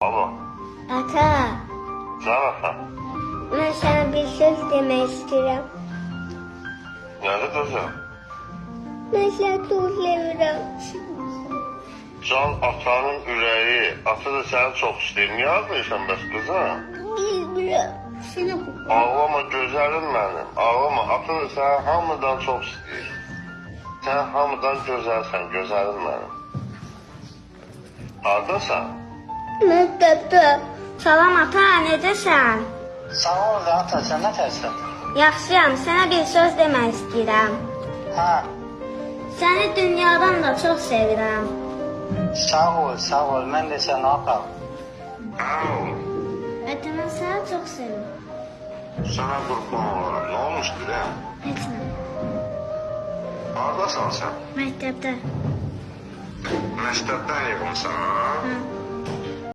Alo. Ata, Can ata. mən sənə bir söz demək istəyirəm. Nədir qızım? Mən səni çox sevirəm. Can atanın ürəyi. Ata da səni çox istəyir. Niyə ağlayırsan bəs qızım? Bilmirəm. Sənə Ağlama gözəlim mənim. Ağlama. Ata da səni hamıdan çox istəyir. Sən hamıdan gözəlsən, gözəlim mənim. Hardasan? Məktəbdə. Salam ata, necəsən? Sağ ol ata, sən nətərsən? Yaxşıyam, sənə bir söz demək istəyirəm. Hə, Səni dünyadan da çox sevirəm. Sağ ol, sağ ol. Mən də səni ata. Hə oğlum. Ata, mən səni çox sevirəm. Sənə qurban olurum. Nə olmuşdu də? Heç nə. Hardasan sən? Məktəbdə. Məktəbdən yığmısan, ha? Hə.